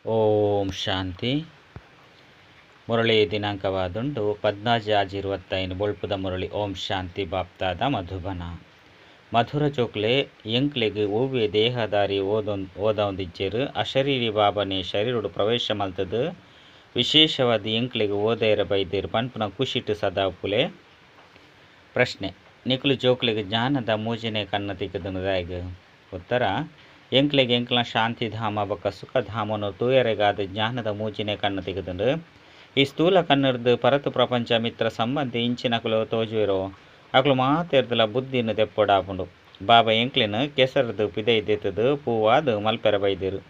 ಓಂ ಶಾಂತಿ. ಮುರಳಿ ದಿನಾಂಕವಾದುಂಡು 14/6/25 ಬೊಳ್ಪುದ ಮುರಳಿ. ಓಂ ಶಾಂತಿ. ಬಾಪ್ತಾದ ಮಧುಬನ. ಮಧುರ ಚೋಕ್ಲೆ ಎಂಕ್ಲೆಗ್ ಒವ್ವೆ ದೇಹದಾರಿ ಓದೊಂದಿಜ್ಜೆರ್. ಅಶರೀರಿ ಬಾಬನೆ ಶರೀರಡು ಪ್ರವೇಶ ಮಲ್ತದು ವಿಶೇಷವಾದ ಎಂಕ್ಲೆಗ್ ಓದೈರ ಬೈದೇರು ಪನ್ಪುನ ಖುಷಿಟ್ ಸದಾ ಉಪ್ಪುಲೆ. ಪ್ರಶ್ನೆ: ನಿಕುಲು ಜೋಕ್ಲೆಗ್ ಜ್ಞಾನದ ಮೂಜನೆ ಕಣ್ಣು ತಿಕ್ಕುದುದಾಯಗ್? ಉತ್ತರ: ಎಂಕ್ಲೆಗ್ ಎಂಕ್ಲ ಶಾಂತಿಧಾಮ ಬೊಕ್ಕ ಸುಖಧಾಮನು ತೂಯರೆಗಾದ ಜ್ಞಾನದ ಮೂಜನೆ ಕಣ್ಣು ತಿಕ್ಕುದುಂಡು. ಈ ಸ್ಥೂಲ ಕಣ್ಣುರ್ದು ಪರತು ಪ್ರಪಂಚ ಮಿತ್ರ ಸಂಬಂಧಿ ಇಂಚಿನಕುಲು ತೋಜುವೆರೋ ಅಕುಲು ಮಾತೆರ್ದಲ ಬುದ್ಧಿನ ದೆಪ್ಪೊಡಾಪುಂಡು. ಬಾಬಾ ಎಂಕ್ಲೆನ್ ಕೆಸರ್ದು ಪಿದೈ ದೆತ್ತದು ಪೂವಾದ್ ಮಲ್ಪೆರ ಬೈದೇರು.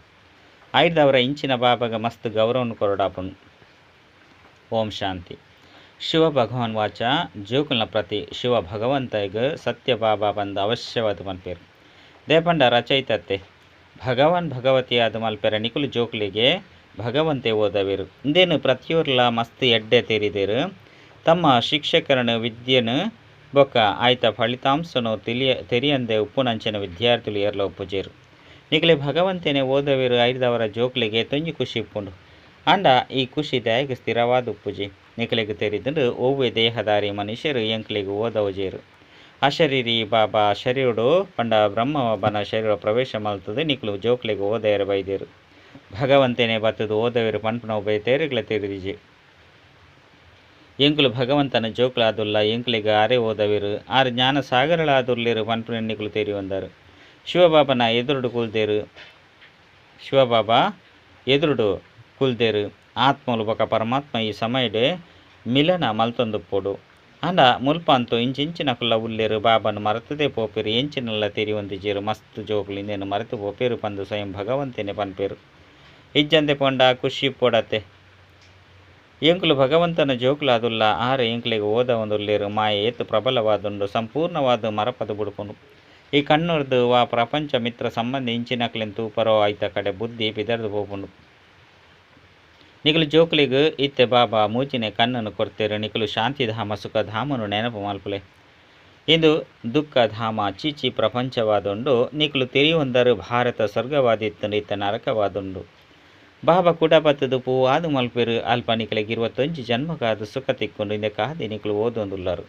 ಐರ್ದವರ ಇಂಚಿನ ಬಾಬಾಗ ಮಸ್ತ್ ಗೌರವನು ಕೊರಡಾಪುಂಡು. ಓಂ ಶಾಂತಿ. ಶಿವ ಭಗವಾನ್ ವಾಚ. ಜೋಕುಲ್ನ ಪ್ರತಿ ಶಿವ ಭಗವಂತಗ್ ಸತ್ಯ ಬಾಬಾ ಬಂದು ಅವಶ್ಯವಾದ ಮಲ್ಪೇರು. ದೇಪಂಡ ರಚಯಿತತ್ತೆ ಭಗವಾನ್ ಭಗವತಿಯಾದ ಮಲ್ಪೆರ ನಿಕುಲು ಜೋಕುಲಿಗೆ ಭಗವಂತೆ ಓದವೇರು. ಇಂದೇನು ಪ್ರತಿಯೊರ್ಲ ಮಸ್ತ್ ಎಡ್ಡೆ ತೆರಿದೇರು. ತಮ್ಮ ಶಿಕ್ಷಕರನ ವಿದ್ಯೆನು ಬೊಕ್ಕ ಆಯ್ತ ಫಲಿತಾಂಶನು ತೆರಿಯಂದೆ ಉಪ್ಪುನಂಚಿನ ವಿದ್ಯಾರ್ಥಿಗಳು ಏರ್ಲ ಉಪ್ಪುಜೇರು. ನಿಕಲೆ ಭಗವಂತನೇ ಓದವೇರು. ಐರ್ದವರ ಜೋಕುಲಿಗೆ ತೊಂಜಿ ಖುಷಿ ಉಪ್ಪುಂಡು. ಆಂಡ ಈ ಖುಷಿ ದಯಗೆ ಸ್ಥಿರವಾದ ಉಪ್ಪುಜಿ. ನಿಕಲೆಗ್ ತೆರಿದುಂಡು ಒವ್ವೆ ದೇಹದಾರಿ ಮನುಷ್ಯರು ಎಂಕ್ಲೆಗ್ ಓದವುಜೇರು. ಅಶರೀರಿ ಬಾಬಾ ಶರೀರಡು ಪಂಡ ಬ್ರಹ್ಮ ಬಾಬನ ಶರೀರ ಪ್ರವೇಶ ಮಲ್ತದೆ ನಿಕುಲು ಜೋಕ್ಲೆಗ್ ಓದಯರ ಬೈದೇರು. ಭಗವಂತನೇ ಬತ್ತದು ಓದವೇರು ಪನ್ಪುನವು ಬೇತೇರುಗ್ಲ ತೆರಿದಿಜಿ. ಎಂಕುಲು ಭಗವಂತನ ಜೋಕ್ಲಾದುಲ್ಲ. ಎಂಕ್ಲೆಗ್ ಆರೇ ಓದವೇರು. ಆರು ಜ್ಞಾನ ಸಾಗರಳಾದುಲ್ಲೇರು ಪನ್ಪುನ ನಿಕುಲು ತೆರಿಯೊಂದರು. ಶಿವಬಾಬನ ಎದುರುಡು ಕುಲ್ದೇರು. ಶಿವಬಾಬಾ ಎದುರುಡು ಕುಲ್ದೇರು. ಆತ್ಮಲು ಬೊಕ ಪರಮಾತ್ಮ ಈ ಸಮಯಡೆ ಮಿಲನ ಮಲ್ತೊಂದುಪ್ಪೊಡು. ಆಂಡ ಮುಲ್ಪ ಅಂತೂ ಇಂಚಿಂಚಿನಕುಲ್ಲ ಉಲ್ಲೇರು ಬಾಬನ ಮರೆತದೇ ಪೋಪೇರು. ಎಂಚಿನಲ್ಲ ತೆರಿಯೊಂದಿಜೇರು. ಮಸ್ತ್ ಜೋಕುಲು ಇಂದೇನು ಮರೆತು ಪೋಪೇರು ಪಂದು ಸ್ವಯಂ ಭಗವಂತನೇ ಪನ್ಪೇರು. ಇಜ್ಜಂದೆ ಪೋಂಡ ಖುಷಿ ಪೋಡತ್ತೆ. ಎಂಕುಲು ಭಗವಂತನ ಜೋಕುಲಾದುಲ್ಲ. ಆರು ಎಂಕ್ಲೆಗ್ ಓದವೊಂದುಲ್ಲೇರು. ಮಾಯೆ ಏತ್ ಪ್ರಬಲವಾದುಂಡು ಸಂಪೂರ್ಣವಾದ ಮರಪದ ಬುಡುಪುಂಡು. ಈ ಕಣ್ಣುರ್ದು ವಾ ಪ್ರಪಂಚ ಮಿತ್ರ ಸಂಬಂಧ ಇಂಚಿನಕ್ಲೆನ್ ತೂಪರೋ ಆಯ್ತ ಕಡೆ ಬುದ್ಧಿ ಪಿದರ್ದು ಪೋಪುಂಡು. ನಿಕುಲು ಜೋಕುಲಿಗ್ ಇತ್ತೆ ಬಾಬಾ ಮೂಜಿನೆ ಕಣ್ಣನ್ನು ಕೊರ್ತೇರು. ನಿಕುಲು ಶಾಂತಿಧಾಮ ಸುಖಧಾಮನು ನೆನಪು ಮಲ್ಪುಲೆ. ಇಂದು ದುಃಖಧಾಮ ಚೀಚಿ ಪ್ರಪಂಚವಾದುಂಡು. ನಿಕುಲು ತೆರಿಯೊಂದರು ಭಾರತ ಸ್ವರ್ಗವಾದಿತ್ತುಂಡು, ಇತ್ತ ನರಕವಾದುಂಡು. ಬಾಬಾ ಕುಡ ಬತ್ತದು ಪೂವಾದು ಮಲ್ಪೆರು. ಅಲ್ಪ ನಿಕಲೆಗ್ 21 ಜನ್ಮಗಾದ ಸುಖ ತಿಕ್ಕೊಂಡು. ಇಂದಕ್ಕಾದಿ ನಿಕುಲು ಓದೊಂದುಲ್ಲರು.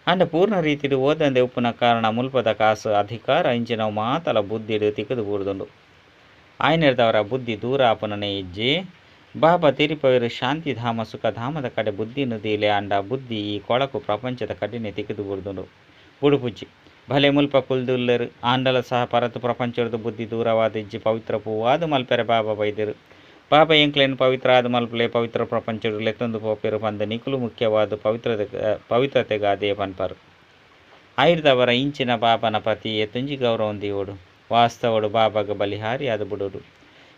ಅಂಡ ಪೂರ್ಣ ರೀತಿಡು ಓದಂದೆ ಉಪ್ಪುನ ಕಾರಣ ಮುಲ್ಪದ ಕಾಸು ಅಧಿಕಾರ ಇಂಚಿನವು ಮಾತಲ ಬುದ್ಧಿಡು ತಿಕ್ಕದು ಬೂರ್ದುಂಡು. ಆಯ್ನೆರ್ದವರ ಬುದ್ಧಿ ದೂರ ಆಪುನನೇ ಇಜ್ಜಿ. ಬಾಬಾ ತೆರಿಪವೇರು ಶಾಂತಿಧಾಮ ಸುಖಧಾಮದ ಕಡೆ ಬುದ್ಧಿನು ದೀಲೆ. ಅಂಡ ಬುದ್ಧಿ ಈ ಕೊಳಕು ಪ್ರಪಂಚದ ಕಡೆನೆ ತಿಕ್ಕದು ಬೂರ್ದುಂಡು ಬುಡುಪುಜ್ಜಿ. ಭಲೆ ಮುಲ್ಪ ಕುಲ್ದುಲ್ಲೇರು ಆಂಡಲ ಸಹ ಪರತು ಪ್ರಪಂಚದ ಬುದ್ಧಿ ದೂರವಾದ ಇಜ್ಜಿ. ಪವಿತ್ರ ಪೂವಾದ ಮಲ್ಪೆರೆ ಬಾಬಾ ಬೈದೇರು. ಬಾಬಾ ಎಂಕ್ಲೇನ್ ಪವಿತ್ರ ಆದ ಮಲ್ಪಲೆ ಪವಿತ್ರ ಪ್ರಪಂಚಡು ಲೆತ್ತೊಂದು ಪೋಪೆರು ಪಂದ ನಿಕುಲು ಮುಖ್ಯವಾದ ಪವಿತ್ರತೆಗಾದೇ ಪನ್ಪರು. ಐರ್ದವರ ಇಂಚಿನ ಬಾಬನ ಪ್ರತಿ ಎತ್ತುಂಜಿ ಗೌರವ ದೀವೋಡು. ವಾಸ್ತವಡು ಬಾಬಾಗ ಬಲಿಹಾರಿ ಆದ ಬುಡೋಡು.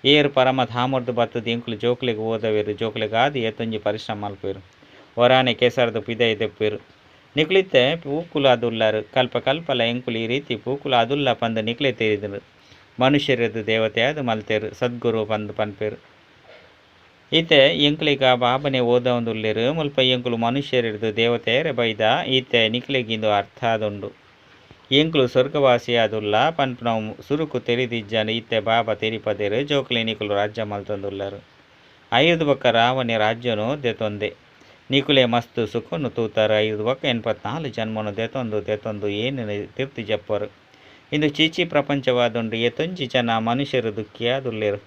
ಏರು ಪರಮ ಧಾಮರ್ದು ಬತ್ತದು ಎಂಕುಲು ಜೋಕ್ಲೆಗ್ ಓದವೇರು. ಜೋಕ್ಲೆಗಾದ ಏತೊಂಜಿ ಪರಿಶ್ರಮ ಮಲ್ಪೇರು. ವರಾನೆ ಕೆಸರ್ದು ಪಿದೈ ದೆಪ್ಪೇರು. ನಿಕುಲಿತ್ತೆ ಪೂಕುಲು ಅದುಲ್ಲಾರು. ಕಲ್ಪ ಕಲ್ಪಲ ಎಂಕುಲು ಈ ರೀತಿ ಪೂಕುಲು ಅದುಲ್ಲ ಪಂದ ನಿಕ್ಲೆ ತೆರಿದರು. ಮನುಷ್ಯರದು ದೇವತೆ ಆದ ಮಲ್ತೇರು. ಸದ್ಗುರು ಪಂದ್ ಪನ್ಪೇರು. ಈತೆ ಎಂಕ್ಲೆಗ ಬಾಬನೆ ಓದೊಂದುಲ್ಲೇರು. ಮುಲ್ಪ ಎಂಕುಲು ಮನುಷ್ಯರಿರ್ದು ದೇವತೆಯರೆ ಬೈದ. ಈತೆ ನಿಕ್ಲೆಗಿಂದು ಅರ್ಥ ಆದುಂಡು. ಎಂಕುಲು ಸ್ವರ್ಗವಾಸಿ ಆದುಲ್ಲ ಪನ್ಪುನವು ಸುರುಕು ತೆರಿದಿಜ್ಜಾಂಡ ಇತ್ತೆ ಬಾಬಾ ತೆರಿಪದೇರು. ಜೋಕ್ಲೆ ನಿಕುಲು ರಾಜ್ಯ ಮಲ್ತೊಂದುಲ್ಲರು. ಐದು ಬೊಕ್ಕ ರಾವಣೆ ರಾಜ್ಯನು ದೆತೊಂದೆ. ನಿಕುಲೆ ಮಸ್ತ್ ಸುಖನು ತೂತಾರ. 5 ಬೊಕ್ಕ 84 ಜನ್ಮನು ದೆತೊಂದು ದೆತೊಂದು ಏನೇನು ತಿರ್ತಿ ಜಪ್ಪರು. ಇಂದು ಚೀಚಿ ಪ್ರಪಂಚವಾದುಂಡು. ಏತೊಂಜಿ ಜನ ಮನುಷ್ಯರು ದುಃಖಿಯಾದುಲ್ಲೇರು.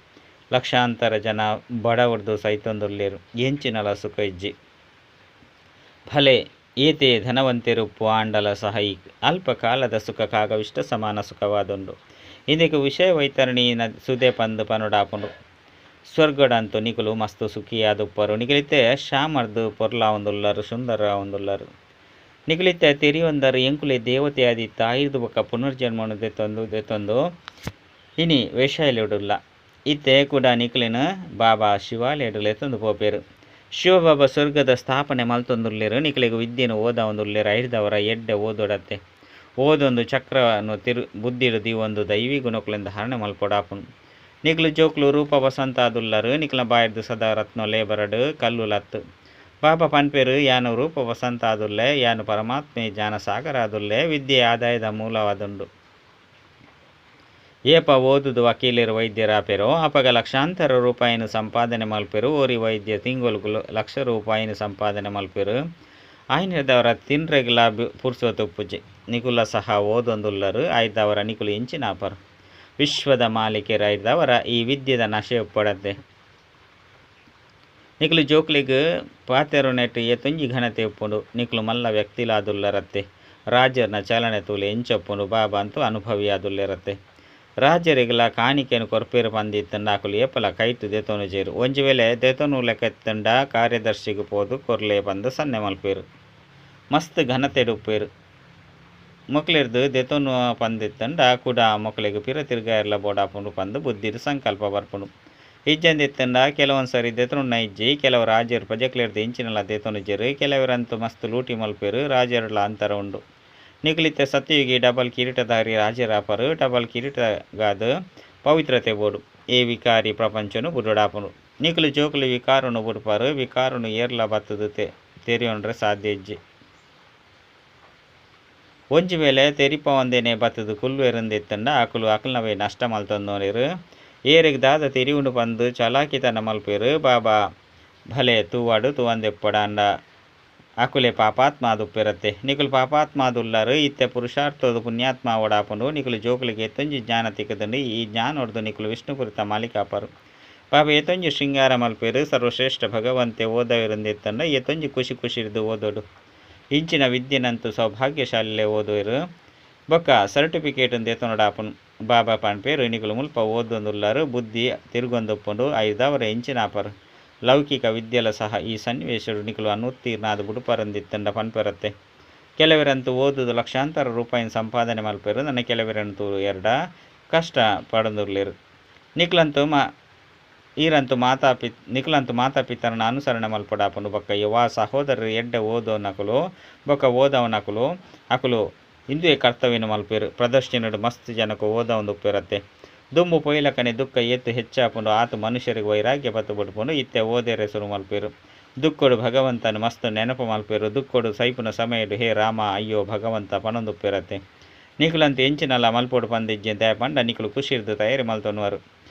ಲಕ್ಷಾಂತರ ಜನ ಬಡವರ್ದು ಸೈತೊಂದುಲ್ಲೇರು. ಎಂಚಿನಲ ಸುಖ ಇಜ್ಜಿ. ಭಲೆ ಏತೆ ಧನವಂತೆರುಪ್ಪು ಆಂಡಲ ಸಹ ಈ ಅಲ್ಪ ಕಾಲದ ಸುಖ ಕಾಗವಿಷ್ಟ ಸಮಾನ ಸುಖವಾದುಂಡು. ಇಂದಕ್ಕೆ ವಿಷಯ ವೈತರಣಿ ಸುದೆ ಪಂದು ಪನುಡಾಪುಂಡು. ಸ್ವರ್ಗಡಂತೂ ನಿಕುಲು ಮಸ್ತು ಸುಖಿಯಾದುಪ್ಪರು. ನಿಕಲಿತೆ ಶ್ಯಾಮರ್ದು ಪೊರ್ಲ ಒಂದುಲ್ಲರು, ಸುಂದರ ಒಂದುಲ್ಲರು. ನಿಕಲಿತೆ ತೆರಿಯೊಂದರು ಎಂಕುಲೆ ದೇವತೆ ಆದಿತ್ತ. ಐದು ಬೊಕ್ಕ ಪುನರ್ಜನ್ಮನು ದೆತ್ತೊಂದು ದೆತ್ತೊಂದು ಇನಿ ವೇಷಾಯಲೆಡುಲ್ಲ. ಇತ್ತೆ ಕೂಡ ನಿಕುಲಿನ ಬಾಬಾ ಶಿವಾಲಯಡು ಲೆತ್ತೊಂದು ಪೋಪೇರು. ಶಿವಬಾಬಾ ಸ್ವರ್ಗದ ಸ್ಥಾಪನೆ ಮಲ್ತೊಂದುಲ್ಲೇರು. ನಿಕಲೆಗ್ ವಿದ್ಯೆನು ಓದೊಂದುಲ್ಲೇರು. ಐರ್ದವರ ಎಡ್ಡೆ ಓದೊಡತ್ತೆ. ಓದೊಂದು ಚಕ್ರವನ್ನು ಬುದ್ಧಿಡು ದೀವೊಂದು ದೈವಿ ಗುಣಕುಲೆಂದು ಧಾರಣೆ ಮಲ್ಪೊಡಾಪುಂಡು. ನಿಕುಲು ಜೋಕ್ಲು ರೂಪ ವಸಂತ ಆದುಲ್ಲರು. ನಿಕುಲ ಬಾಯ್ದು ಸದಾ ರತ್ನೊಲೆ ಬರಡು ಕಲ್ಲು ಲತ್ತು. ಬಾಬಾ ಪನ್ಪೇರು ಯಾನು ರೂಪ ವಸಂತ ಆದುಲ್ಲೆ, ಯಾನು ಪರಮಾತ್ಮೆ ಜ್ಞಾನ ಸಾಗರ ಆದುಲ್ಲೆ. ವಿದ್ಯೆ ಆದಾಯದ ಮೂಲವಾದುಂಡು. ಏಪ ಓದುದು ವಕೀಲರು ವೈದ್ಯರಾಪೆರೋ ಅಪಗ ಲಕ್ಷಾಂತರ ರೂಪಾಯಿನ ಸಂಪಾದನೆ ಮಲ್ಪೆರು. ಓರಿ ವೈದ್ಯ ತಿಂಗೊಲ್ಗು ಲಕ್ಷ ರೂಪಾಯಿನ ಸಂಪಾದನೆ ಮಲ್ಪೆರು. ಆಯ್ನದವರ ತಿನ್ರೆಗ್ಲ ಪುರ್ಸೊತುಪ್ಪುಜಿ. ನಿಕುಲ ಸಹ ಓದೊಂದುಲ್ಲರು. ಆಯ್ದವರ ನಿಕುಲು ಇಂಚಿನಾಪರು ವಿಶ್ವದ ಮಾಲೀಕರು. ಆಯ್ದವರ ಈ ವಿದ್ಯೆದ ನಶೆ ಉಪ್ಪಡತ್ತೆ. ನಿಕುಲು ಜೋಕ್ಲಿಗ್ ಪಾತೆರುನೆಟ್ ಏತೊಂಜಿ ಘನತೆ ಉಪ್ಪುಂಡು. ನಿಕುಲು ಮಲ್ಲ ವ್ಯಕ್ತಿಲಾದುಲ್ಲರತ್ತೆ. ರಾಜರ್ನ ಚಲನೆ ತೂಲೆ ಇಂಚೊಪ್ಪುಂಡು. ಬಾಬಾ ಅಂತೂ ಅನುಭವಿಯಾದುಲ್ಲೆರತ್ತೆ. ರಾಜರಿಗೆಲ ಕಾಣಿಕೆಯನ್ನು ಕೊರ್ಪೇರು ಪಂದಿತ್ತಂಡ ಅಕುಲು ಏಪಲ ಕೈಟ್ ದೆತೊನುಜೆರು. ಒಂಜಿ ವೇಳೆ ದೆತೊನು ಲೆಕ್ಕೆತ್ತಂಡ ಕಾರ್ಯದರ್ಶಿಗೆ ಪೋದು ಕೊರ್ಲೆ ಪಂದ್ ಸನ್ನೆ ಮಲ್ಪೇರು. ಮಸ್ತ್ ಘನತೆಡುಪ್ಪೇರು. ಮೊಕ್ಲೆರ್ದು ದೆತೊನು ಪಂದಿತ್ತಂಡ ಕುಡ ಮೊಕ್ಲೆಗ್ ಪಿರ ತಿರ್ಗಾಯರ್ಲ ಬೋಡಾಪುಂಡು ಪಂದ್ ಬುದ್ಧಿಡ್ ಸಂಕಲ್ಪ ಬರ್ಪುಂಡು. ಇಜ್ಜಂದಿತ್ತಂಡ ಕೆಲವೊಂದು ಸರಿ ದೆತೊನುನ ಇಜ್ಜಿ. ಕೆಲವು ರಾಜರು ಪ್ರಜೆಕ್ಲೆರ್ದು ಇಂಚಿನಲ ದೆತೊನುಜೆರು. ಕೆಲವರಂತೂ ಮಸ್ತ್ ಲೂಟಿ ಮಲ್ಪೇರು. ರಾಜರುಲ ಅಂತರ ಉಂಡು. ನಿಕುಲಿತ್ತೆ ಸತ್ಯಯುಗಿ ಡಬಲ್ ಕಿರೀಟಧಾರಿ ರಾಜರಾಪರು. ಡಬಲ್ ಕಿರೀಟಗಾದ ಪವಿತ್ರತೆ ಬೋಡು. ಈ ವಿಕಾರಿ ಪ್ರಪಂಚನು ಬುಡುಡಾಪುಂಡು. ನಿಕುಲು ಜೋಕುಲು ವಿಕಾರನು ಬುಡ್ಪಾರು. ವಿಕಾರನು ಏರ್ಲ ಬತ್ತದು ತೆರಿಯೊಂಡ್ರೆ ಸಾಧ್ಯ ಇಜ್ಜಿ. ಒಂಜಿ ವೇಳೆ ತೆರಿಪವಂದೇನೆ ಬತ್ತದು ಕುಲ್ವೆರಂದಿತ್ತಂಡ ಅಕುಲು ಅಕಲ್ನವೇ ನಷ್ಟ ಮಲ್ತೊಂದೋನೇರು. ಏರೆಗ್ ದಾದ ತೆರಿಯುಂಡು ಪಂದು ಚಾಲಾಕಿತನ ಮಲ್ಪೇರು. ಬಾಬಾ ಭಲೆ ತೂವಾಡು ತೂವಂದೆಪ್ಪಡಾಂಡ ಅಕುಲೆ ಪಾಪಾತ್ಮ ಆದುಪ್ಪೆರತ್ತೆ. ನಿಕುಲು ಪಾಪಾತ್ಮ ಆದುಲ್ಲರು. ಇತ್ತೆ ಪುರುಷಾರ್ಥದ ಪುಣ್ಯಾತ್ಮ ಓಡಾಪುಂಡು. ನಿಕುಲು ಜೋಕುಲಿಗೆ ಏತೊಂಜಿ ಜ್ಞಾನ ತಿಕ್ಕದಂಡು. ಈ ಜ್ಞಾನೊಡ್ದು ನಿಕುಲು ವಿಷ್ಣುಪುರಿತ ಮಾಲೀಕಾಪರು. ಬಾಬಾ ಏತೊಂಜಿ ಶೃಂಗಾರ ಮಲ್ಪೇರು. ಸರ್ವಶ್ರೇಷ್ಠ ಭಗವಂತೆ ಓದವಿರಂದಿತ್ತಂಡ ಏತೊಂಜಿ ಖುಷಿ ಖುಷಿರ್ದು ಓದೋಡು. ಇಂಚಿನ ವಿದ್ಯೆನಂತೂ ಸೌಭಾಗ್ಯಶಾಲಿಲೆ ಓದುವೆರು. ಬೊಕ್ಕ ಸರ್ಟಿಫಿಕೇಟ್ ದೆತೊನೊಡಾಪುಂಡು. ಬಾಬಾ ಪನ್ಪೇರು ನಿಕುಲು ಮುಲ್ಪ ಓದೊಂದುಲ್ಲರು. ಬುದ್ಧಿ ತಿರುಗೊಂದುಪ್ಪುಂಡು. ಐದಾವರ ಇಂಚಿನಾಪರು. ಲೌಕಿಕ ವಿದ್ಯೆಲ ಸಹ ಈ ಸನ್ನಿವೇಶಡು ನಿಕುಲು ಅನುತ್ತೀರ್ಣಾದ ಬುಡುಪರಂದಿತ್ತಂಡ ಪನ್ಪೆರತ್ತೆ. ಕೆಲವರಂತೂ ಓದುದು ಲಕ್ಷಾಂತರ ರೂಪಾಯಿನ ಸಂಪಾದನೆ ಮಲ್ಪೆರು. ನನ್ನ ಕೆಲವರಂತೂ ಎರಡ ಕಷ್ಟ ಪಡೊಂದುಲ್ಲೆರು. ನಿಕುಲಂತೂ ಈರಂತೂ ನಿಕುಲಂತೂ ಮಾತಾಪಿತರನ ಅನುಸರಣೆ ಮಲ್ಪಡಾಪುಂಡು. ಬೊಕ್ಕ ಯುವ ಸಹೋದರರು ಎಡ್ಡೆ ಓದೋನಕುಲು ಬೊಕ್ಕ ಓದವನಕುಲು ಅಕುಲು ಇಂದುವೆ ಕರ್ತವ್ಯನ ಮಲ್ಪೆರು. ಪ್ರದರ್ಶನಡು ಮಸ್ತ್ ಜನಕು ಓದವೊಂದುಪ್ಪೆರತ್ತೆ. ದುಂಬು ಪೊಯ್ಲಕನೆ ದುಃಖ ಏತು ಹೆಚ್ಚಾಪುಂಡು. ಆತು ಮನುಷ್ಯರಿಗೆ ವೈರಾಗ್ಯ ಬತ್ತು ಬುಡ್ಪುಂಡು. ಇತ್ತೆ ಓದೆರೆ ಸುರು ಮಲ್ಪೆರು. ದುಃಖಡು ಭಗವಂತನ ಮಸ್ತ್ ನೆನಪು ಮಲ್ಪೆರು. ದುಃಖಡು ಸೈಪುನ ಸಮಯಡು ಹೇ ರಾಮ ಅಯ್ಯೋ ಭಗವಂತ ಪನೊಂದುಪ್ಪೆರತ್ತೆ. ನಿಕುಲಂತೂ ಎಂಚಿನಲ ಮಲ್ಪೊಡು ಪಂದಿಜ್ಜೆ ದಯಪಂಡ ನಿಕುಲು ಖುಷಿರ್ದು ತಯಾರಿ ಮಲ್ತೊನುವರು.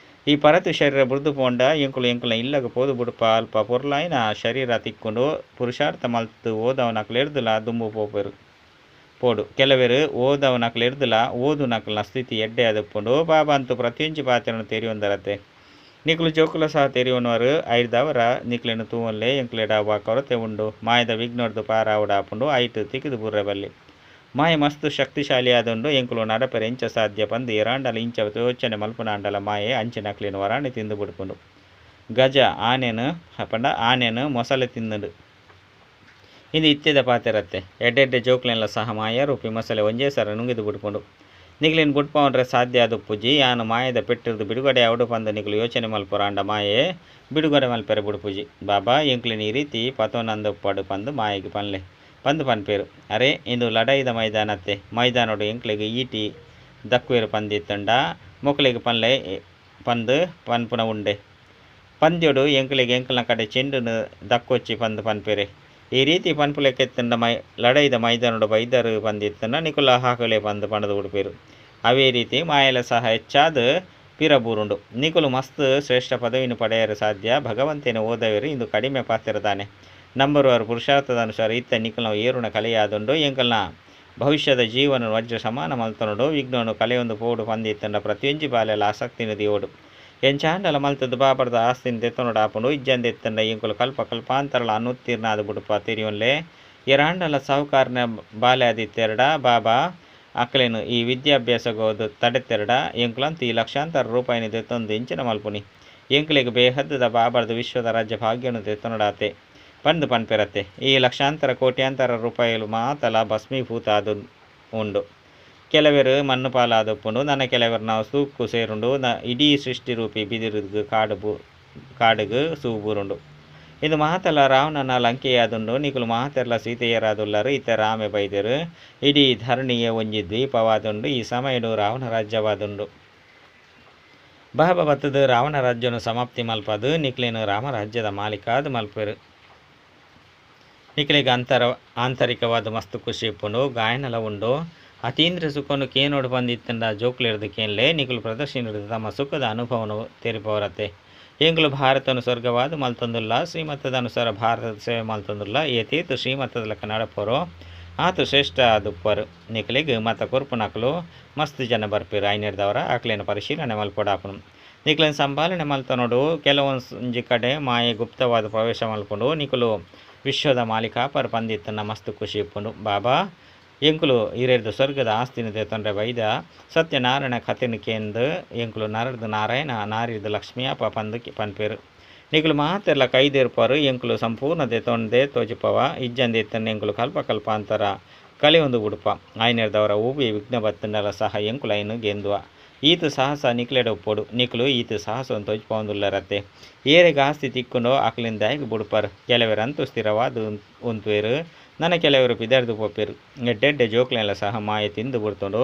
ಈ ಪರತು ಶರೀರ ಬುಡ್ದು ಪೋಂಡ ಎಂಕುಲು ಎಂಕುಲ ಇಲ್ಲಗ ಪೋದು ಬುಡ್ಪ. ಅಲ್ಪ ಪೊರ್ಲಾಯಿನ ಶರೀರ ತಿಕ್ಕೊಂಡು ಪುರುಷಾರ್ಥ ಮಲ್ತು ಓದವನಕುಲು ಎರ್ದುಲ ದುಂಬು ಪೋಪೆರು ಪೋಡು. ಕೆಲವರು ಓದವನಕುಲು ಎರ್ದುಲ ಓದುನಕಲ್ನ ಸ್ಥಿತಿ ಎಡ್ಡೆ ಆದುಪ್ಪುಂಡು. ಬಾಬಾ ಅಂತೂ ಪ್ರತಿಯೊಂಜಿ ಪಾತ್ರನು ತೆರಿಯೊಂದರತ್ತೆ. ನಿಕುಲು ಜೋಕುಲ ಸಹ ತೆರಿಯೊನುವರು. ಐದಾವರ ನಿಕ್ಲೆನು ತೂವೊನ್ಲೆ ಎಂಕ್ಲೆಡ ವಾ ಕೊರತೆ ಉಂಡು. ಮಾಯದ ವಿಘ್ನೊಡ್ದು ಪಾರಾವಡಾಪುಂಡು. ಐಟ್ ತಿಕ್ಕಿದು ಬುರ್ರೆ ಬಲ್ಲಿ. ಮಾಯ ಮಸ್ತ್ ಶಕ್ತಿಶಾಲಿ ಆದುಂಡು. ಎಂಕುಲು ನಡಪೆರೆ ಇಂಚ ಸಾಧ್ಯ ಪಂದು ಏರಾಂಡಲ ಇಂಚ ಯೋಚನೆ ಮಲ್ಪುನಾಂಡಲ ಮಾಯೆ ಅಂಚಿನಕ್ಲೆನ್ ವರಾಣಿ ತಿಂದು ಬುಡ್ಪುಂಡು. ಗಜ ಆನೆನು ಪಂಡ ಆನೆನು ಮೊಸಳೆ ತಿಂದುಂಡು. ಇದು ಇತ್ತೆದ ಪಾತೆರತ್ತೆ. ಎಡ್ಡೆಡ್ಡೆ ಜೋಕ್ಲೆನ್ಲ ಸಹ ಮಾಯ ರೂಪಿ ಮೊಸಳೆ ಒಂಜೇ ಸರ ನುಂಗಿದು ಬುಡ್ಪುಂಡು. ನಿಕ್ಲೆನ್ ಬುಡ್ಪವನ್ರೆ ಸಾಧ್ಯ ಆದುಪ್ಪುಜಿ. ಯಾನು ಮಾಯದ ಪೆಟ್ಟಿರ್ದು ಬಿಡುಗಡೆ ಆವಡು ಪಂದು ನಿಕುಲು ಯೋಚನೆ ಮಲ್ಪುರಾಂಡ ಮಾಯೆ ಬಿಡುಗಡೆ ಮಲ್ಪೆರೆ ಬುಡ್ಪುಜಿ. ಬಾಬಾ ಎಂಕ್ಲೆನ್ ಈ ರೀತಿ ಪತೊನಂದುಪ್ಪಡು ಪಂದು ಮಾಯೆಗೆ ಪನ್ಲೆ ಪಂದು ಪನ್ಪೇರು. ಅರೆ ಇಂದು ಲಡಾಯಿದ ಮೈದಾನತ್ತೆ. ಮೈದಾನೊಡು ಎಂಕ್ಲೆಗ್ ಈಟಿ ದಕ್ವೇರು ಪಂದಿತ್ತಂಡ ಮೊಕ್ಲೆಗ್ ಪನ್ಲೆ ಪಂದು ಪನ್ಪುನ ಉಂಡೆ. ಪಂದ್ಯೊಡು ಎಂಕ್ಲೆಗ್ ಎಂಕ್ಲ್ನ ಕಡೆ ಚೆಂಡುನು ದಕ್ಕೊಚ್ಚಿ ಪಂದು ಪನ್ಪೆರೆ. ಈ ರೀತಿ ಪನ್ಪುಲೆಕ್ಕೆತ್ತಂಡ ಲಡಾಯಿದ ಮೈದಾನೊಡು ಬೈದರು ಪಂದಿತ್ತಂಡ ನಿಕುಲ ಹಾಕಲೆ ಪಂದು ಪಂಡದು ಉಡುಪೇರು. ಅವೇ ರೀತಿ ಮಾಯೆಲ ಸಹ ಹೆಚ್ಚಾದ ಪಿರಬೂರುಂಡು. ನಿಕುಲು ಮಸ್ತ್ ಶ್ರೇಷ್ಠ ಪದವಿಯನ್ನು ಪಡೆಯಲು ಸಾಧ್ಯ. ಭಗವಂತನ ಓದವೇರು. ಇಂದು ಕಡಿಮೆ ಪಾತ್ರದಾನೆ. ನಂಬರುವರು ಪುರುಷಾರ್ಥದ ಅನುಸಾರ ಇತ್ತ ನಿಕುಲ್ನ ಏರುನ ಕಲೆಯಾದುಂಡು. ಎಂಕಲ್ನ ಭವಿಷ್ಯದ ಜೀವನ ವಜ್ರ ಸಮಾನ ಮಲ್ತೊನುಡು. ವಿಘ್ನನು ಕಲೆಯೊಂದು ಪೋಡು ಪಂದಿತ್ತಂಡ ಪ್ರತಿಯೊಂಜಿ ಬಾಲೆಲ ಆಸಕ್ತಿನ ದಿಯೋಡು. ಎಂಚಾಂಡಲ ಮಲ್ತದ್ದು ಬಾಬರ್ದ ಆಸ್ತಿನ ದೆತ್ತೊನುಡಾಪುಂಡು. ಇಜ್ಜಂದೆತ್ತಂಡ ಎಂಕುಲು ಕಲ್ಪ ಕಲ್ಪಾಂತರಲ ಅನುತ್ತೀರ್ಣಾದ ಬುಡುಪ ತೆರಿಯೊನ್ಲೆ. ಎರಾಂಡಲ ಸಾಹುಕಾರನ ಬಾಲೆ ಆದಿತ್ತೆರಡ ಬಾಬಾ ಅಕ್ಲೆನು ಈ ವಿದ್ಯಾಭ್ಯಾಸಗೋದು ತಡೆತ್ತೆರಡ ಎಂಕುಲಂತೂ ಈ ಲಕ್ಷಾಂತರ ರೂಪಾಯಿನ ದೆತ್ತೊಂದು ಇಂಚಿನ ಮಲ್ಪುನಿ. ಎಂಕುಲೆಗ್ ಬೇಹದ್ದದ ಬಾಬರ್ದ ವಿಶ್ವದ ರಾಜ್ಯ ಭಾಗ್ಯನು ದೆತ್ತೊನುಡಾತೆ ಪಂದು ಪನ್ಪೆರತ್ತೆ. ಈ ಲಕ್ಷಾಂತರ ಕೋಟ್ಯಾಂತರ ರೂಪಾಯಿಲು ಮಾತಲ ಭಸ್ಮೀಭೂತ ಆದು ಉಂಡು. ಕೆಲವರು ಮಣ್ಣು ಪಾಲಾದೊಪ್ಪುಂಡು. ನನ್ನ ಕೆಲವರು ನಾವು ಸೂಕ್ಕು ಸೇರುಂಡು. ಇಡೀ ಸೃಷ್ಟಿ ರೂಪಿ ಬಿದಿರುಗ್ ಕಾಡುಗು ಸೂಬೂರುಂಡು. ಇದು ಮಾತಲ ರಾವಣನ ಲಂಕೆಯಾದುಂಡು. ನಿಕುಲು ಮಾತೆರ್ಲ ಸೀತೆಯರಾದುಲ್ಲರು. ಇತ್ತ ರಾಮೆ ಬೈದರು. ಇಡೀ ಧರಣಿಯೇ ಒಂಜಿ ದ್ವೀಪವಾದುಂಡು. ಈ ಸಮಯಡು ರಾವಣ ರಾಜ್ಯವಾದುಂಡು. ಬಾಬಾ ಬತ್ತದು ರಾವಣ ರಾಜ್ಯನು ಸಮಾಪ್ತಿ ಮಲ್ಪದು ನಿಕ್ಲೇನು ರಾಮರಾಜ್ಯದ ಮಾಲೀಕಾದ ಮಲ್ಪೆರು. ನಿಕ್ಲೆಗ್ ಆಂತರಿಕವಾದ ಮಸ್ತ್ ಖುಷಿ ಇಪ್ಪುಂಡು. ಗಾಯನಲ ಉಂಡು. ಅತೀಂದ್ರ ಸುಖನು ಕೇನೋಡು ಬಂದಿತ್ತಂಡ ಜೋಕ್ಲೆರ್ದು ಕೇನ್ಲೆ ನಿಕುಲು ಪ್ರದರ್ಶನ ತಮ್ಮ ಸುಖದ ಅನುಭವನು ತೆರಿಪವರತೆ. ಎಂಕುಲು ಭಾರತನು ಸ್ವರ್ಗವಾದ ಮಲ್ತೊಂದುಲ್ಲ, ಶ್ರೀಮತದ ಅನುಸಾರ ಭಾರತದ ಸೇವೆ ಮಲ್ತೊಂದುಲ್ಲ. ಏತೇತು ಶ್ರೀಮತದ ಲೆಕ್ಕ ನಡಪೋರು ಆತು ಶ್ರೇಷ್ಠ ಆದುಪ್ಪರು. ನಿಕಲಿಗ್ ಮತ ಕೊರ್ಪುನಕುಲು ಮಸ್ತ್ ಜನ ಬರ್ಪೇರು. ಐನೆರ್ದವರ ಆಕ್ಲೇನ ಪರಿಶೀಲನೆ ಮಲ್ಪೊಡಾಪುನು. ನಿಕ್ಲೆನ್ ಸಂಭಾಲನೆ ಮಲ್ತನೋಡು ಕೆಲವೊಂಜಿ ಕಡೆ ಮಾಯೆ ಗುಪ್ತವಾದ ಪ್ರವೇಶ ಮಲ್ಪುಂಡು. ನಿಕುಲು ವಿಶ್ವದ ಮಾಲೀಕಾಪರ್ ಪಂದಿತ್ತನ್ನ ಮಸ್ತ್ ಖುಷಿ ಇಪ್ಪುಂಡು. ಬಾಬಾ ಎಂಕುಲು ಇರೆರ್ದು ಸ್ವರ್ಗದ ಆಸ್ತಿನ ತೊಂದರೆ ಬೈದ ಸತ್ಯನಾರಾಯಣ ಕಥೆನ ಕೇಂದು ಎಂಕುಲು ನರರ್ದು ನಾರಾಯಣ ನಾರಿರ್ದು ಲಕ್ಷ್ಮಿಯಪ್ಪ ಪಂದು ಪನ್ಪೇರು. ನಿಕುಲು ಮಾತೆರ್ಲ ಕೈದೇರ್ಪರು. ಎಂಕುಲು ಸಂಪೂರ್ಣ ತೊಂದೆ ತೋಜಿಪವ ಇಜ್ಜಂದೆ ಇತ್ತನ್ನ ಎಂಕುಲು ಕಲ್ಪ ಕಲ್ಪಾಂತರ ಕಲೆ ಒಂದು ಉಡುಪ. ಆಯ್ನೆರ್ದವರ ಊಬಿ ವಿಘ್ನ ಬತ್ತಂಡಲ ಸಹ ಎಂಕುಲು ಐನು ಗೆಂದುವ. ಈತು ಸಾಹಸ ನಿಕ್ಲೆಡ ಒಪ್ಪೊಡು. ನಿಕುಲು ಈತು ಸಾಹಸವನ್ನು ತೋಜಿಪವೊಂದುಲ್ಲರತ್ತೆ. ಏರೆಗ್ ಆಸ್ತಿ ತಿಕ್ಕುಂಡೋ ಅಕ್ಲಿಂದ ದಾಯೆಗ್ ಬುಡುಪರ್. ಕೆಲವೆರಂತೂ ಸ್ಥಿರವಾದ ಉಂತುವೆರು, ನನ ಕೆಲವರು ಪಿದರ್ದು ಪೋಪೆರು. ಎಡ್ಡೆಡ್ಡೆ ಜೋಕ್ಲೆಲ್ಲ ಸಹ ಮಾಯೆ ತಿಂದು ಬುಡ್ತುಂಡು.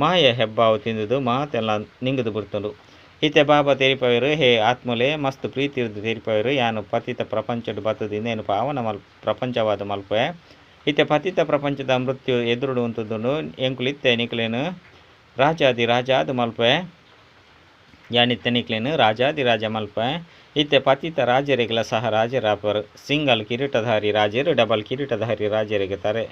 ಮಾಯೆ ಹೆಬ್ಬಾವು ತಿಂದುದು ಮಾತೆಲ್ಲ ನಿಂಗುದು ಬುಡ್ತುಂಡು. ಇತ್ತೆ ಬಾಬಾ ತೆರಿಪವೆರು, ಹೇ ಆತ್ಮಲೆ ಮಸ್ತ್ ಪ್ರೀತಿರ್ದು ತೆರಿಪವೆರು. ಯಾನು ಪತಿತ ಪ್ರಪಂಚಡ್ ಬತ್ತದು ಇಂದೇನು ಪಾವನ ಮಲ್ ಪ್ರಪಂಚವಾದ ಮಲ್ಪೆ. ಇತ್ತೆ ಪತಿತ ಪ್ರಪಂಚದ ಮೃತ್ಯು ಎದುರುಡು ಉಂತುದುಂಡು. ಎಂಕುಲು ಇತ್ತೆ ನಿಕ್ಲೇನು ರಾಜಾದಿ ರಾಜಾದ ಮಲ್ಪೆ. ಯಾನಿತ್ತೆ ನಿಕ್ಲೇನು ರಾಜಾದಿ ರಾಜ ಮಲ್ಪೆ. ಇತ್ತೆ ಪತಿತ ರಾಜರಿಗೆಲ್ಲ ಸಹ ರಾಜರಾಪರು. ಸಿಂಗಲ್ ಕಿರೀಟಧಾರಿ ರಾಜರು ಡಬಲ್ ಕಿರೀಟಧಾರಿ ರಾಜರಿಗೆ ತರೆ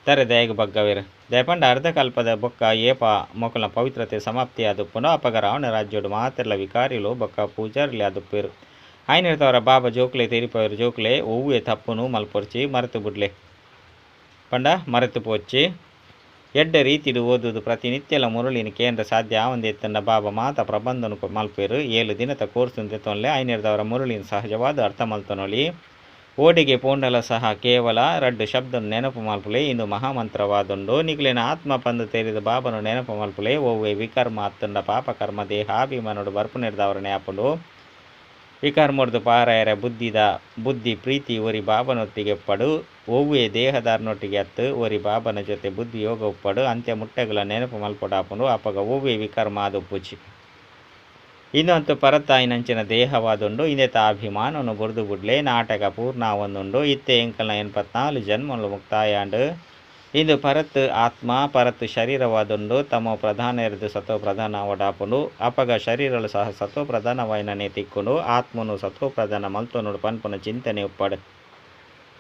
ತರೆ ದಯಗ್ ಬಗ್ಗವೇರು. ದಯಪಂಡ ಅರ್ಧಕಲ್ಪದ ಬೊಕ್ಕ ಏಪ ಮೊಕಲ್ನ ಪವಿತ್ರತೆ ಸಮಾಪ್ತಿ ಆದುಪ್ಪುಂಡು. ಅಪಗ ರಾವಣ ರಾಜ್ಯೋಡು ಮಾತೆರ್ಲ ವಿಕಾರಿಲು ಬೊಕ್ಕ ಪೂಜಾರಿಲಿ ಆದುಪ್ಪೇರು. ಆಯ್ನಿರ್ತವರ ಬಾಬಾ ಜೋಕ್ಲೆ ತೆರಿಪವರು, ಜೋಕ್ಲೆ ಒವ್ವೆ ತಪ್ಪುನು ಮಲ್ಪೊರ್ಚಿ ಮರೆತು ಬುಡ್ಲೆ ಪಂಡ ಮರೆತು ಪೋಚಿ. ಎಡ್ಡೆ ರೀತಿಡು ಓದುದು ಪ್ರತಿನಿತ್ಯಲ ಮುರಳಿನ ಕೇಂದ್ರ ಸಾಧ್ಯ ಆವಂದೆ ಎತ್ತಂಡ ಬಾಬಾ ಮಾತ ಪ್ರಬಂಧನು ಮಲ್ಪೇರು. 7 ದಿನದ ಕೋರ್ಸು ತೆತ್ತೊನ್ಲೆ. ಐನೆರ್ದವರ ಮುರಳಿನ ಸಹಜವಾದ ಅರ್ಥ ಮಲ್ತೊನೊಲಿ. ಓಡಿಗೆ ಪೋಂಡಲ ಸಹ ಕೇವಲ ರಡ್ಡು ಶಬ್ದ ನೆನಪು ಮಲ್ಪುಲೆ. ಇಂದು ಮಹಾಮಂತ್ರವಾದುಂಡು. ನಿಕ್ಲೆನ ಆತ್ಮ ಪಂದು ತೆರಿದ ಬಾಬನು ನೆನಪು ಮಲ್ಪುಲೆ. ಒವ್ವೆ ವಿಕರ್ಮ ಅತ್ತಂಡ ಪಾಪಕರ್ಮ ದೇಹಾಭಿಮಾನೋಡು ಬರ್ಪುನೆರ್ದವರನೆ ಆಪುಂಡು. ವಿಕರ್ಮೊಡ್ದು ಪಾರಾಯರ ಬುದ್ಧಿದ ಬುದ್ಧಿ ಪ್ರೀತಿ ಒರಿ ಬಾಬನೊಟ್ಟಿಗೆ ಪಡು. ಒವ್ವೆ ದೇಹದಾರನೊಟ್ಟಿಗೆ ಅತ್ತು ಒರಿ ಬಾಬನ ಜೊತೆ ಬುದ್ಧಿ ಯೋಗ ಉಪ್ಪಡು. ಅಂತ್ಯ ಮುಟ್ಟೆಗಳ ನೆನಪು ಮಲ್ಪೊಡಾಪುಂಡು. ಅಪಗ ಒವ್ವೆ ವಿಕರ್ಮ ಆದುಪ್ಪುಚಿ. ಇನ್ನೊಂದು ಪರತಾಯಿನಂಚಿನ ದೇಹವಾದುಂಡು. ಇಂದೆತ ಅಭಿಮಾನನು ಬುರ್ದು ಬುಡ್ಲೆ. ನಾಟಕ ಪೂರ್ಣ ಒಂದುಂಡು. ಇತ್ತೆ ಎಂಕಲ್ನ 84 ಜನ್ಮಲು ಮುಕ್ತಾಯಾಂಡು. ಇಂದು ಪರತ್ ಆತ್ಮ ಪರತ್ ಶರೀರವಾದುಂಡು. ತಮ್ಮ ಪ್ರಧಾನ ಎರ್ದು ಸತೋ ಪ್ರಧಾನ ಒಡಾಪುಂಡು. ಅಪಗ ಶರೀರಲು ಸಹ ಸತೋ ಪ್ರಧಾನವಾಯಿನನೇ ತಿಕ್ಕುಂಡು. ಆತ್ಮನು ಸತೋ ಪ್ರಧಾನ ಮಲ್ತೊನುಡು ಪನ್ಪುನ ಚಿಂತನೆ ಉಪ್ಪಡು.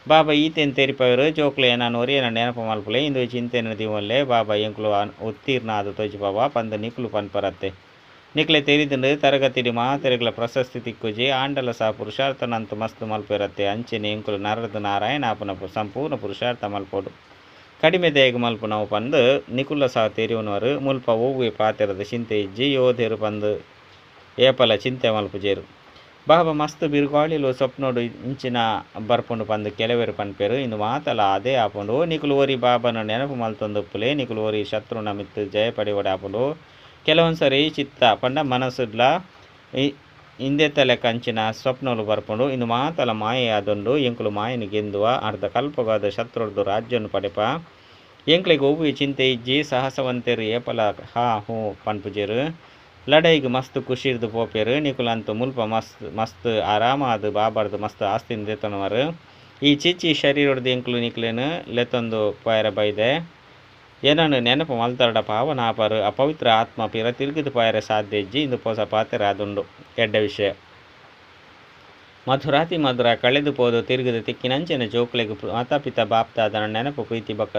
ಬಾಬಾ ಈತೆನ್ ತೆರಿಪವರು, ಜೋಕ್ಲೆ ನಾನು ಒರಿಯನ ನೆನಪು ಮಲ್ಪುಲೆ. ಇಂದು ಚಿಂತನೆ ದಿವೊನ್ಲೆ. ಬಾಬಾ ಎಂಕುಲು ಉತ್ತೀರ್ಣ ಆದ ತೋಜಿಪವ ಪಂದು ನಿಕುಲು ಪನ್ಪರತ್ತೆ. ನಿಕ್ಲೆ ತೆರಿದುಂಡು ತರಗತಿಡಿ ಮಾತೆರೆಗ್ಲ ಪ್ರಶಸ್ತಿ ತಿಕ್ಕುಜಿ. ಆಂಡಲ ಸಹ ಪುರುಷಾರ್ಥನಂತು ಮಸ್ತ್ ಮಲ್ಪೆರತ್ತೆ. ಅಂಚೆನೆ ಎಂಕುಲು ನರದು ನಾರಾಯಣ ಆಪುನ ಸಂಪೂರ್ಣ ಪುರುಷಾರ್ಥ ಮಲ್ಪೊಡು. ಕಡಿಮೆ ದೇಗ ಮಲ್ಪುನವು ಪಂದು ನಿಕುಲ ಸಹ ತೆರಿಯುನವರು. ಮುಲ್ಪ ಒವ್ವೆ ಪಾತೆರದ ಚಿಂತೆ ಇಜ್ಜಿ. ಯೋಧೆರು ಪಂದು ಏಪಲ ಚಿಂತೆ ಮಲ್ಪುಜೇರು. ಬಾಬಾ ಮಸ್ತ್ ಬಿರುಗಾಳಿಲು ಸ್ವಪ್ನೋಡು ಇಂಚಿನ ಬರ್ಪುಂಡು ಪಂದು ಕೆಲವೆರು ಪನ್ಪೆರು. ಇಂದು ಮಾತಲ ಅದೇ ಆಪುಂಡು. ನಿಕುಲು ಒರಿ ಬಾಬನ ನೆನಪು ಮಲ್ತೊಂದುಪ್ಪುಲೆ. ನಿಕುಲು ಒರಿ ಶತ್ರುನ ಮಿತ್ತು ಜಯ ಪಡೆವಡಾಪುಂಡು. ಕೆಲವೊಂದ್ಸರಿ ಚಿತ್ತ ಪಂಡ ಮನಸ್ಸುಡ್ಲ ಇಂದೆತಲೆ ಕಂಚಿನ ಸ್ವಪ್ನಲು ಬರ್ಪುಂಡು. ಇಂದು ಮಾತಲ ಮಾಯೆ ಆದುಂಡು. ಎಂಕುಲು ಮಾಯೆನು ಗೆಂದುವ. ಅರ್ಧ ಕಲ್ಪಗಾದ ಶತ್ರುಡ್ದು ರಾಜ್ಯನು ಪಡೆಪ. ಎಂಕ್ಲೆಗ್ ಒವ್ವೆ ಚಿಂತೆ ಇಜ್ಜಿ. ಸಾಹಸವಂತೆರು ಏಪಲ ಹಾ ಹೂ ಪನ್ಪುಜೆರು. ಲಡೈಗ್ ಮಸ್ತ್ ಖುಷಿರ್ದು ಪೋಪೆರು. ನಿಕುಲು ಅಂತೂ ಮುಲ್ಪ ಮಸ್ತ್ ಮಸ್ತ್ ಆರಾಮಾದ್ ಬಾಬಾರ್ದು ಮಸ್ತ್ ಆಸ್ತಿನ ದೆತೊನುವರು. ಈ ಚಿಚ್ಚಿ ಶರೀರೊಡ್ದು ಎಂಕುಲು ನಿಕ್ಲೆನು ಲೆತ್ತೊಂದು ಪೋಯರ ಬೈದೆ. ಏನನ್ನು ನೆನಪು ಮಲ್ತರಡ ಪಾವನ ಆಪರು. ಅಪವಿತ್ರ ಆತ್ಮ ಪಿರ ತಿರುಗಿದು ಪೋಯರೆ ಸಾಧ್ಯ ಇಜ್ಜಿ. ಇಂದು ಪೋಸ ಪಾತೆರ ಆದುಂಡು. ಎಡ್ಡೆ ವಿಷಯ. ಮಧುರಾತಿ ಮಧುರ ಕಳೆದು ಪೋದು ತಿರುಗಿದು ತಿಕ್ಕಿನಂಚಿನ ಜೋಕ್ಲೆಗ್ ಮಾತಾಪಿತ ಬಾಪ್ತಾದನ ನೆನಪು ಪ್ರೀತಿ ಬೊಕ್ಕ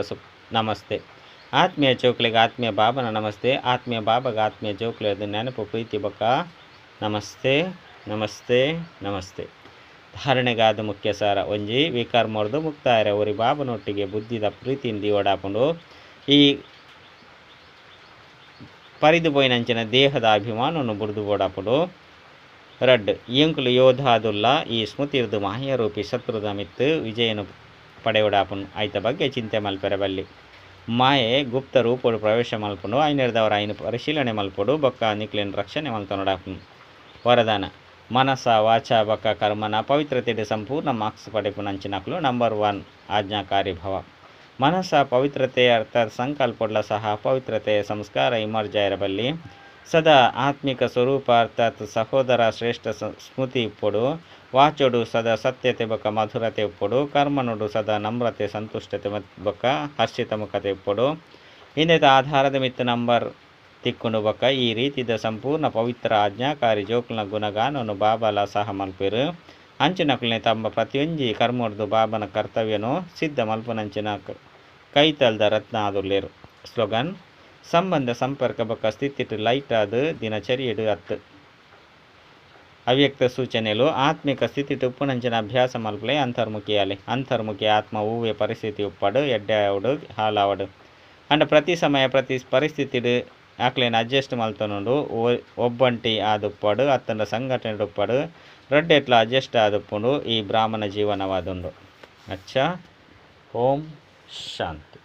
ನಮಸ್ತೆ. ಆತ್ಮೀಯ ಜೋಕ್ಲೆಗ್ ಆತ್ಮೀಯ ಬಾಬನ ನಮಸ್ತೆ. ಆತ್ಮೀಯ ಬಾಬಗ ಆತ್ಮೀಯ ಜೋಕ್ಲೆದ ನೆನಪು ಪ್ರೀತಿ ಬೊಕ್ಕ ನಮಸ್ತೆ ನಮಸ್ತೆ ನಮಸ್ತೆ. ಧಾರಣೆಗಾದ ಮುಖ್ಯ ಸಾರ. ಒಂಜಿ ವಿಕರ್ಮೊರ್ದು ಮುಕ್ತಾಯರ ಒರಿ ಬಾಬನೊಟ್ಟಿಗೆ ಬುದ್ಧಿದ ಪ್ರೀತಿಯಿಂದ ದಿವಡಾಪುಂಡು. ಈ ಪರಿದು ಪೋಯಿನಂಚಿನ ದೇಹದ ಅಭಿಮಾನವನ್ನು ಬುಡ್ದು ಬೋಡಾಪುಂಡು. ರಡ್ಡ್ ಎಂಕುಲು ಯೋಧಾದುಲ್ಲ. ಈ ಸ್ಮೃತಿರ್ದು ಮಾಯರೂಪಿ ಶತ್ರುದ ಮಿತ್ತು ವಿಜಯನು ಪಡೆವಡಾಪುಂಡು. ಐತ ಬಗ್ಗೆ ಚಿಂತೆ ಮಲ್ಪೆರೆ ಬಲ್ಲಿ. ಮಾಯೆ ಗುಪ್ತ ರೂಪೊಡು ಪ್ರವೇಶ ಮಲ್ಪುಂಡು. ಐನೆರ್ದವರ ಐನು ಪರಿಶೀಲನೆ ಮಲ್ಪೊಡು. ಬೊಕ್ಕ ನಿಕ್ಲೆನ್ ರಕ್ಷಣೆ ಮಲ್ತೊನೊಡಾಪುಂಡು. ವರದಾನ. ಮನಸ ವಾಚ ಬೊಕ್ಕ ಕರ್ಮನ ಪವಿತ್ರತೆಡ್ ಸಂಪೂರ್ಣ ಮಾರ್ಕ್ಸ್ ಪಡೆಪುನಂಚಿನಕುಲು ನಂಬರ್ 1 ಆಜ್ಞಾಕಾರಿ ಭವ. ಮನಸ ಪವಿತ್ರತೆ ಅರ್ಥಾತ್ ಸಂಕಲ್ಪೊಡ್ಲ ಸಹ ಪವಿತ್ರತೆ ಸಂಸ್ಕಾರ ಇಮರ್ಜಾಯರಬಲ್ಲಿ. ಸದಾ ಆತ್ಮಿಕ ಸ್ವರೂಪ ಅರ್ಥಾತ್ ಸಹೋದರ ಶ್ರೇಷ್ಠ ಸ್ಮೃತಿ ಇಪ್ಪೊಡು. ವಾಚೋಡು ಸದಾ ಸತ್ಯತೆ ಬೊಕ್ಕ ಮಧುರತೆ ಇಪ್ಪೊಡು. ಕರ್ಮನೋಡು ಸದಾ ನಮ್ರತೆ ಸಂತುಷ್ಟತೆ ಬೊಕ್ಕ ಹರ್ಷಿತ ಮುಖತೆ ಇಪ್ಪೊಡು. ಇಂದೆತ ಆಧಾರದ ಮಿತ್ತ್ ನಂಬರ್ ತಿಕ್ಕುಂಡು ಬೊಕ್ಕ ಈ ರೀತಿದ ಸಂಪೂರ್ಣ ಪವಿತ್ರ ಆಜ್ಞಾಕಾರಿ ಜೋಕುಲ್ನ ಗುಣಗಾನೊನು ಬಾಬಾಲಾ ಸಹ ಮಲ್ಪುವೆರು. ಅಂಚಿನಕುಲ್ನೇ ತಮ್ಮ ಪ್ರತಿಯೊಂಜಿ ಕರ್ಮೊಡ್ದು ಬಾಬನ ಕರ್ತವ್ಯನು ಸಿದ್ಧ ಮಲ್ಪುನಂಚಿನ ಕೈತಲ್ದ ರತ್ನ ಆದುಲ್ಲೆರ್. ಸ್ಲೋಗನ್, ಸಂಬಂಧ ಸಂಪರ್ಕ ಬೊಕ್ಕ ಸ್ಥಿತಿಟ್ ಲೈಟ್ ಆದ್ ದಿನಚರ್ಯೆಡ್ ಅತ್ತ್. ಅವ್ಯಕ್ತ ಸೂಚನೆಲು, ಆತ್ಮಿಕ ಸ್ಥಿತಿಟ್ ಉಪ್ಪುನಂಚಿನ ಅಭ್ಯಾಸ ಮಲ್ಪಲೆ ಅಂತರ್ಮುಖಿಯಾಲೆ. ಅಂತರ್ಮುಖಿ ಆತ್ಮ ಒವ್ವೆ ಪರಿಸ್ಥಿತಿ ಉಪ್ಪಡು, ಎಡ್ಡೆ ಆವಡ್ ಹಾಳಾವಡ್. ಅಂಡ ಪ್ರತಿ ಸಮಯ ಪ್ರತಿ ಪರಿಸ್ಥಿತಿಡ್ ಅಕ್ಲೆನ್ ಅಡ್ಜಸ್ಟ್ ಮಲ್ತೊನುಂಡು. ಒಬ್ಬಂಟಿ ಆದುಪ್ಪಡು ಅತ್ತಂಡ ಸಂಘಟನೆ ಉಪ್ಪಡು, ರಡ್ಡೆಟ್ಲ ಅಡ್ಜಸ್ಟ್ ಆದುಪ್ಪುಂಡು. ಈ ಬ್ರಾಹ್ಮಣ ಜೀವನವಾದುಂಡು. ಅಚ್ಚಾ, ಓಂ ಶಾಂತಿ.